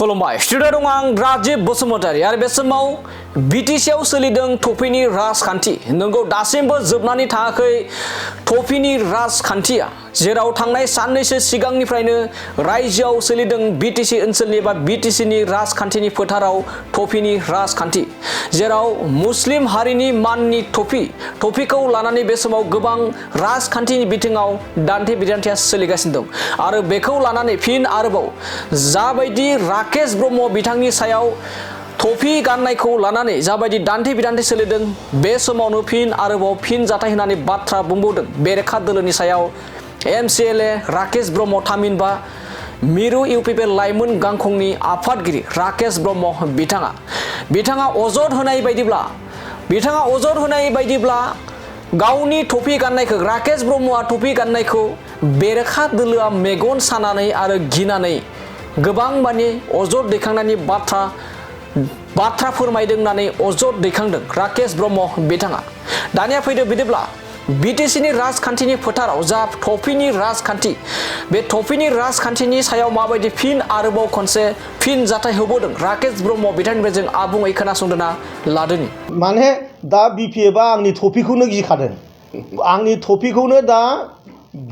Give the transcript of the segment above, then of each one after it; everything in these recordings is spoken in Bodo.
खुलुमबाय स्टुडिअ दं आं राजिब बसुमतारी आरो बे समाव बिटिसिआव सोलिदों टफिनि राजखान्थि नंगौ दासिमबो जोबनानै थाङाखै टफिनि राजखान्थिया जेराव थांनाय साननैसो सिगांनिफ्रायनो रायजोआव सोलिदों बिटिसि ओनसोलनि बा बिटिसिनि राजखान्थिनि फोथाराव टफिनि राजखान्थि जेराव मुस्लिम हारिनि माननि टफिखौ लानानै बे समाव गोबां राजखान्थिनि बिथिङाव दान्थे बिदान्थेया सोलिगासिनो दं आरो बेखौ लानानै फिन आरोबाव जाबायदि राकेश ब्रह्म बिथांनि सायाव टफि गाननायखौ लानानै जाबायदि दान्थे बिदान्थे सोलिदों बे समावनो फिन जाथाय होनानै बाथ्रा बुंबावदों बेरेखा दोलोनि सायाव एमसिएलए राकेश ब्रह्म थामहिनबा मिरु इउपिपिएल लाइमोन गांखंनि आफादगिरि राकेश ब्रह्म बिथाङा अजद होनाय बायदिब्ला गावनि टफि गाननायखौ राकेश ब्रह्मआ टफि गाननायखौ बेरेखा दोलोआ मेगन सानानै आरो गिनानै गोबां माने अजद दैखांनायनि बाथ्रा फोरमायदों होननानै अजद दैखांदों राकेश ब्रह्म बिथाङा। दानिया फैदो बिदिब्ला बिटिसिनि राजखान्थिनि फोथाराव जा टफिनि राजखान्थि बे टफिनि राजखान्थिनि सायाव माबायदि आरोबाव खनसे जाथाय होबोदों राकेश ब्रह्म बिथांनिफ्राय जों आबुङै खोनासंदोना लादोनि। माने दा बिपिएफआ आंनि टफिखौनो गिखादों, आंनि टफिखौनो दा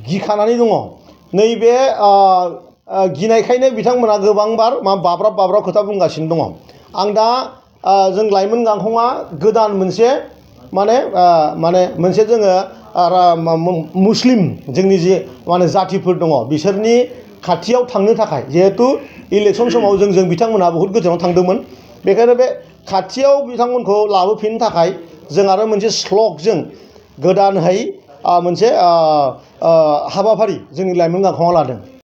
गिखानानै दङ। नैबे गिनायखायनो बिथांमोना गोबांबार बाब्राब खोथा बुंगासिनो दङ। आं दा जों लाइमोन गांखंआ गोदान मोनसे मोनसे जोङो मुस्लिम जोंनि जे जातिफोर दङ बिसोरनि खाथियाव थांनो थाखाय जिहेतु इलेक्सन समाव जों बिथांमोनहा बहुत गोजानाव थांदोंमोन, बेखायनो बे खाथियाव बिथांमोनखौ लाबोफिननो थाखाय जों आरो मोनसे स्लगजों गोदानहै मोनसे हाबाफारि जोंनि लाइमोन गांखंआ लादों।